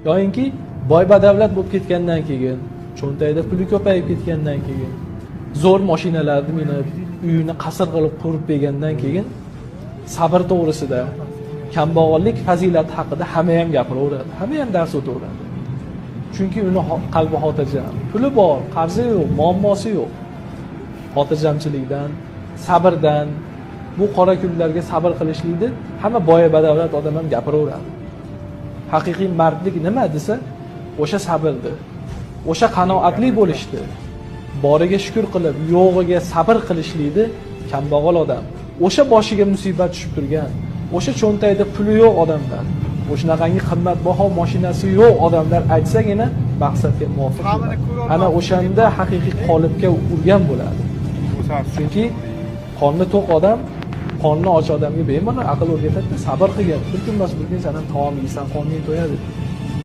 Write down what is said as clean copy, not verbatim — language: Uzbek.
Yoyinki boy badavlat bo'lib ketgandan keyin, cho'ntagida puli ko'payib ketgandan keyin, zo'r mashinalarni minib, uyini qasr qilib qurib bergandan keyin sabr to'g'risida, kambag'allik fazilati haqida hamma ham gapiraveradi, hamma ham dars o'taveradi. Chunki uni qalbi xotirjam, puli bor, qarzi yo'q, muammosi yo'q. Xotirjamchilikdan, sabrdan, bu qora kunlarga sabr qilishlikni hamma boy badavlat odam ham gapiraveradi. Haqiqiy mardlik nima desa, o'sha sabrdi, o'sha qanoatli bo'lishdi, boriga shukr qilib, yo'g'iga sabr qilishlikni kambag'al odam, o'sha boshiga musibat tushib turgan, o'sha cho'ntagida puli yo'q odamlar, o'shanaqangi qimmatbaho mashinasi yo'q odamlar aytsagina maqsadga muvofiq bo'ladi. Ana o'shanda haqiqiy qolipga urgan bo'ladi. Chunki qorni to'q odam qorni och odamga bemalol aql o'rgatadi, sabr qilgin, bir kun emas bir kun sen ham taom yeysan, qorning to'yadi.